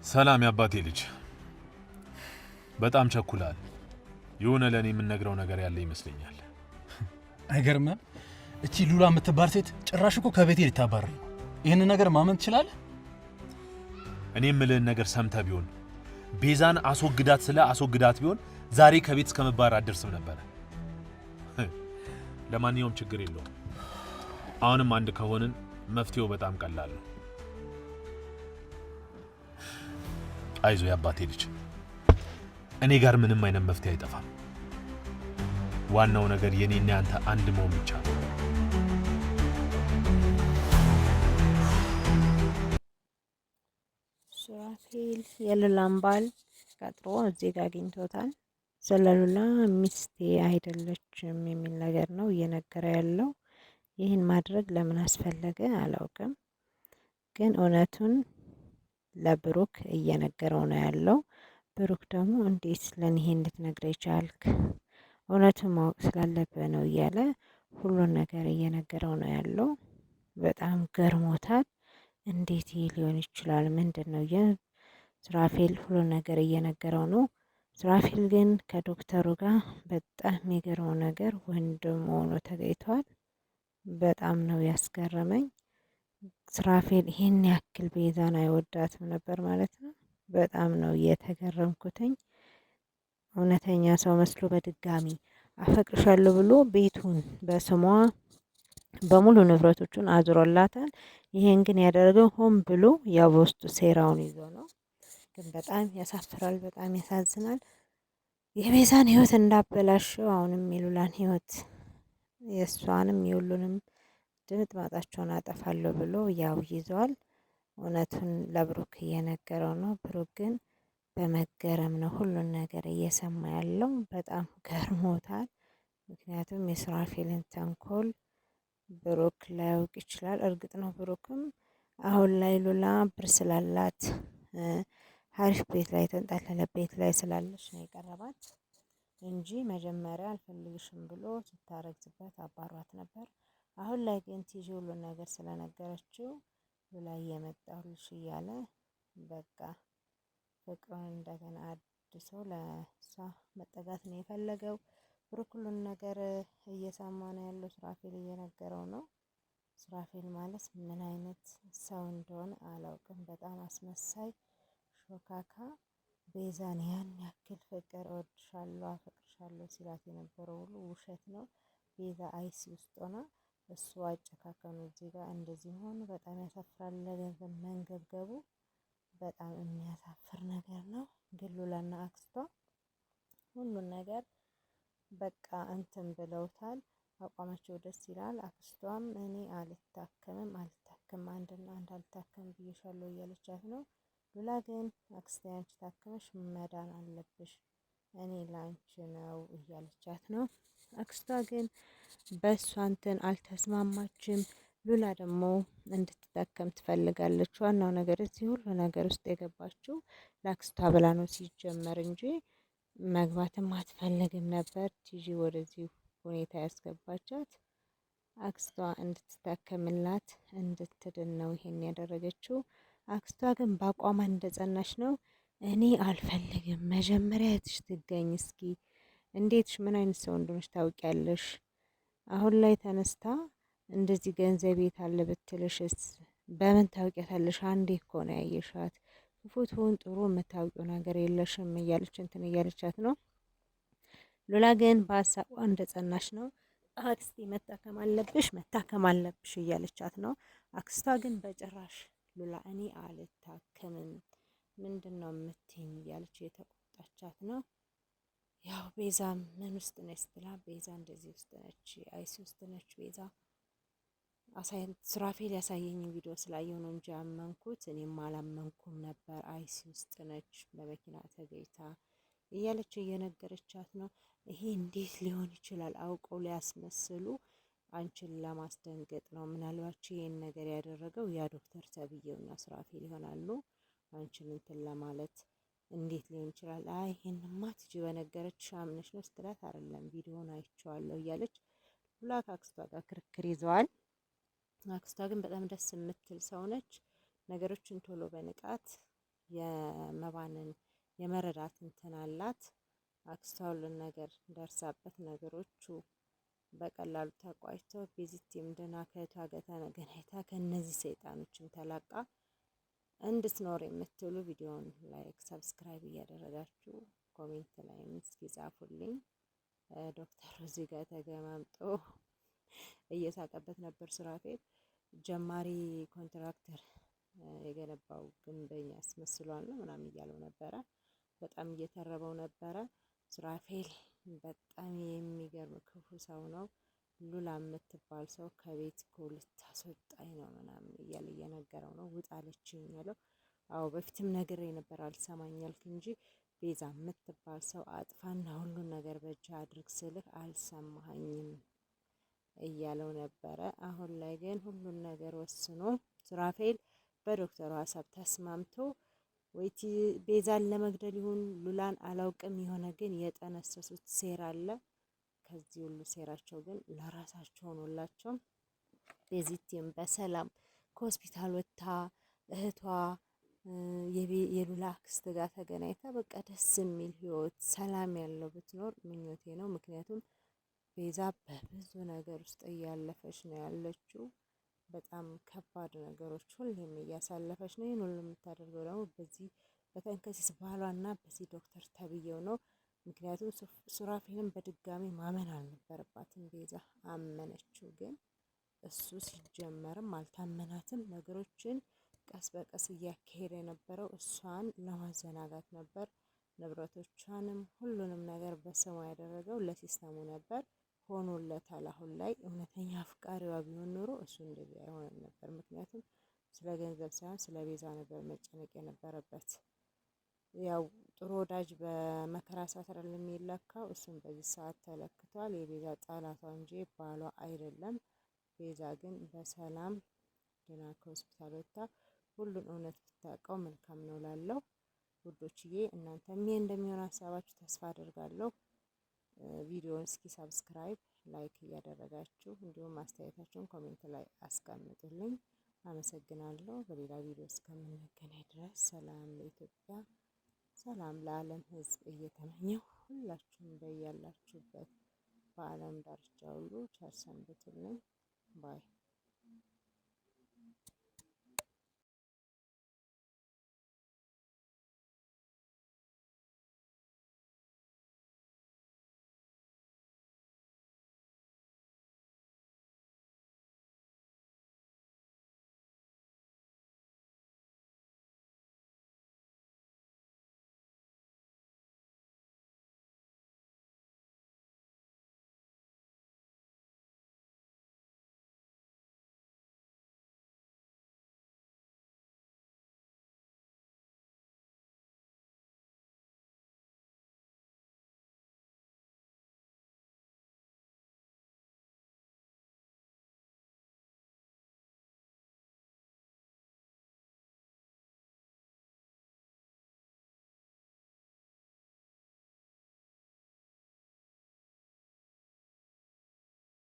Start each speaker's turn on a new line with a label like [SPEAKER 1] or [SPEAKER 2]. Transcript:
[SPEAKER 1] ሰላም የአባቴ ልጅ፣ በጣም ቸኩላል። የሆነ ለእኔ የምነግረው ነገር ያለ ይመስለኛል።
[SPEAKER 2] አይገርምም? እቺ ሉላ የምትባል ሴት ጭራሽ እኮ ከቤቴ ልታባረር ነው። ይህንን ነገር ማመን ትችላለህ?
[SPEAKER 1] እኔ የምልህን ነገር ሰምተህ ቢሆን፣ ቤዛን አስወግዳት ስለ አስወግዳት ቢሆን ዛሬ ከቤት እስከ መባረር አትደርስም ነበረ። ለማንኛውም ችግር የለውም። አሁንም አንድ ከሆንን መፍትሄው በጣም ቀላል ነው። አይዞ የአባቴ ልጅ፣ እኔ ጋር ምንም አይነት መፍትሄ አይጠፋም። ዋናው ነገር የኔና ያንተ አንድ መሆን ብቻ ነው።
[SPEAKER 3] ሱራፌል የሉላን ባል ቀጥሮ እዚህ ጋር አግኝቶታል። ስለ ሉላ ሚስቴ አይደለችም የሚል ነገር ነው እየነገረ ያለው። ይህን ማድረግ ለምን አስፈለገ አላውቅም፣ ግን እውነቱን ለብሩክ እየነገረው ነው ያለው። ብሩክ ደግሞ እንዴት ለኔ ይሄን ልትነግረኝ ቻልክ? እውነቱን ማወቅ ስላለብህ ነው እያለ ሁሉን ነገር እየነገረው ነው ያለው። በጣም ገርሞታል። እንዴት ይህ ሊሆን ይችላል? ምንድን ነው? ሱራፌል ሁሉን ነገር እየነገረው ነው። ሱራፌል ግን ከዶክተሩ ጋር በጣም የሚገርመው ነገር ወንድም ሆኖ ተገኝቷል። በጣም ነው ያስገረመኝ። ሱራፌል ይህን ያክል ቤዛን አይወዳትም ነበር ማለት ነው። በጣም ነው የተገረምኩትኝ። እውነተኛ ሰው መስሎ በድጋሚ አፈቅርሻለሁ ብሎ ቤቱን በስሟ በሙሉ ንብረቶቹን አዙሮላታል። ይሄን ግን ያደረገው ሆን ብሎ ያው በውስጡ ሴራውን ይዞ ነው። ግን በጣም ያሳፍራል፣ በጣም ያሳዝናል። የቤዛን ህይወት እንዳበላሸው አሁንም የሉላን ህይወት የእሷንም የሁሉንም ድምጥማጣቸውን አጠፋለሁ ብሎ ያው ይዘዋል። እውነቱን ለብሩክ እየነገረው ነው። ብሩክ ግን በመገረም ነው ሁሉን ነገር እየሰማ ያለው። በጣም ገርሞታል። ምክንያቱም የሱራፌልን ተንኮል ብሩክ ላያውቅ ይችላል። እርግጥ ነው ብሩክም አሁን ላይ ሉላ ብር ስላላት ሀሪፍ ቤት ላይ የተንጣለለ ቤት ላይ ስላለች ነው የቀረባት እንጂ መጀመሪያ አልፈልግሽም ብሎ ስታረግዝበት አባሯት ነበር። አሁን ላይ ግን ቲጂ ሁሉን ነገር ስለነገረችው ሉላ እየመጣሁልሽ እያለ በቃ ፍቅሩን እንደገና አድሶ ለእሷ መጠጋት ነው የፈለገው። ብሩክ ሁሉን ነገር እየሰማ ነው ያለው። ሱራፌል እየነገረው ነው። ሱራፌል ማለት ምን አይነት ሰው እንደሆነ አላውቅም። በጣም አስመሳይ ሾካካ፣ ቤዛን ያን ያክል ፍቅር እወድሻለሁ፣ አፈቅርሻለሁ ሲላት የነበረው ሁሉ ውሸት ነው። ቤዛ አይሲ ውስጥ ሆና እሱ አጨካከኑ እዚህ ጋር እንደዚህ መሆኑ በጣም ያሳፍራል። ለገንዘብ መንገብገቡ በጣም የሚያሳፍር ነገር ነው። ግን ሉላና አክስቷ ሁሉን ነገር በቃ እንትን ብለውታል። አቋማቸው ደስ ይላል። አክስቷም እኔ አልታከምም አልታከም አንድና አንድ አልታከም ብዬሻለሁ እያለቻት ነው። ሉላ ግን አክስቴ አንቺ ታክመሽ መዳን አለብሽ እኔ ላንቺ ነው እያለቻት ነው። አክስቷ ግን በእሷ እንትን አልተስማማችም። ሉላ ደግሞ እንድትታከም ትፈልጋለች። ዋናው ነገር እዚህ ሁሉ ነገር ውስጥ የገባችው ለአክስቷ ብላ ነው ሲጀመር እንጂ መግባትም አትፈልግም ነበር። ቲጂ ወደዚህ ሁኔታ ያስገባቻት አክስቷ እንድትታከምላት እንድትድን ነው ይሄን ያደረገችው። አክስቷ ግን በአቋሟ እንደጸናች ነው። እኔ አልፈልግም፣ መጀመሪያ እህትሽ ትገኝ እስኪ፣ እንዴትሽ ምን አይነት ሰው እንደሆነች ታውቂያለሽ። አሁን ላይ ተነስታ እንደዚህ ገንዘብ የት አለ ብትልሽስ በምን ታውቂያታለሽ? አንዴ እኮ ነው ያየሻት፣ ክፉ ትሁን ጥሩ የምታውቂው ነገር የለሽም እያለች እንትን እያለቻት ነው። ሉላ ግን በሀሳቧ እንደጸናች ነው። አክስቴ መታከም አለብሽ መታከም አለብሽ እያለቻት ነው። አክስቷ ግን በጭራሽ ሉላ እኔ አልታከምም ምንድን ነው የምትይኝ እያለች እየተቆጣቻት ነው። ያው ቤዛ ምን ውስጥ ነች ስትላ ቤዛ እንደዚህ ውስጥ ነች፣ ICU ውስጥ ነች ቤዛ ሱራፌል ያሳየኝ ቪዲዮ ስላየው ነው እንጂ ያመንኩት እኔም አላመንኩም ነበር። ICU ውስጥ ነች በመኪና ተገኝታ እያለች እየነገረቻት ነው። ይሄ እንዴት ሊሆን ይችላል? አውቀው ሊያስመስሉ አንቺን ለማስደንገጥ ነው። ምናልባት ይህን ነገር ያደረገው ያ ዶክተር ተብዬውና ሱራፌል ይሆናሉ። አንቺን እንትን ለማለት እንዴት ሊሆን ይችላል? አይ ይህንማ ቲጂ በነገረች አምነሽ ነው ስትላት፣ አይደለም ቪዲዮን አይቼዋለሁ እያለች ሁላ ከአክስቷ ጋር ክርክር ይዘዋል። አክስቷ ግን በጣም ደስ የምትል ሰው ነች። ነገሮችን ቶሎ በንቃት የመባንን የመረዳት እንትን አላት። አክስቷ ሁሉን ነገር ደርሳበት ነገሮቹ በቀላሉ ተቋጭተው ቤዚቲም ድና ከእህቷ ጋር ተገናኝታ ከእነዚህ ሰይጣኖችም ተላቃ እንድትኖር የምትሉ ቪዲዮውን like፣ subscribe እያደረጋችሁ comment ላይም እስኪ ጻፉልኝ። ዶክተሩ እዚህ ጋር ተገማምጦ እየሳቀበት ነበር። ሱራፌል ጀማሪ ኮንትራክተር የገነባው ግንበኛ አስመስሏል ነው ምናምን እያለው ነበረ። በጣም እየተረበው ነበረ። ሱራፌል በጣም የሚገርም ክፉ ሰው ነው። ሉላ የምትባል ሰው ከቤት እኮ ልታስወጣኝ ነው ምናምን እያለ እየነገረው ነው። ውጣለችኝ ያለው። አዎ በፊትም ነግሬ ነበር አልሰማኝ ያልክ እንጂ ቤዛ የምትባል ሰው አጥፋና ሁሉን ነገር በእጅ አድርግ ስልህ አልሰማኸኝም እያለው ነበረ። አሁን ላይ ግን ሁሉን ነገር ወስኖ ሱራፌል በዶክተሩ ሀሳብ ተስማምቶ ወይቲ ቤዛን ለመግደል ይሁን ሉላን አላውቅም፣ የሆነ ግን የጠነሰሱት ሴራ አለ። ከዚህ ሁሉ ሴራቸው ግን ለራሳቸው ሆኖላቸው ቤዚቲም በሰላም ከሆስፒታል ወጥታ እህቷ የሉላ አክስት ጋር ተገናኝታ በቃ ደስ የሚል ህይወት ሰላም ያለው ብትኖር ምኞቴ ነው። ምክንያቱም ቤዛ በብዙ ነገር ውስጥ እያለፈች ነው ያለችው። በጣም ከባድ ነገሮች ሁሌም እያሳለፈች ነው። ይህን ሁሉ የምታደርገው ደግሞ በዚህ በተንከሲስ ባሏና በዚህ ዶክተር ተብዬው ነው። ምክንያቱም ሱራፌልን በድጋሚ ማመን አልነበረባትም። ቤዛ አመነችው፣ ግን እሱ ሲጀመርም አልታመናትም። ነገሮችን ቀስ በቀስ እያካሄደ የነበረው እሷን ለማዘናጋት ነበር። ንብረቶቿንም ሁሉንም ነገር በስሟ ያደረገው ለሲስተሙ ነበር። ሆኖለታል። አሁን ላይ እውነተኛ አፍቃሪዋ ቢሆን ኖሮ እሱ እንደዚህ አይሆንም ነበር። ምክንያቱም ስለ ገንዘብ ሳይሆን ስለ ቤዛ ነበር መጨነቅ የነበረበት። ያው ጥሩ ወዳጅ በመከራ ሰዓት አይደለም የሚለካው። እሱም በዚህ ሰዓት ተለክቷል። የቤዛ ጠላቷ እንጂ ባሏ አይደለም። ቤዛ ግን በሰላም ድና ከሆስፒታል ወጥታ ሁሉን እውነት ብታውቀው መልካም ነው ላለው ውዶችዬ፣ እናንተም ይሄ እንደሚሆን ሀሳባችሁ ተስፋ አድርጋለሁ። ቪዲዮውን እስኪ subscribe፣ like እያደረጋችሁ እንዲሁም አስተያየታችሁን comment ላይ አስቀምጡልኝ። አመሰግናለሁ። በሌላ ቪዲዮ እስከምንገናኝ ድረስ ሰላም ለኢትዮጵያ፣ ሰላም ለዓለም ሕዝብ እየተመኘሁ ሁላችሁም በያላችሁበት በዓለም ዳርቻ ሁሉ ቸር ሰንብቱልኝ bye።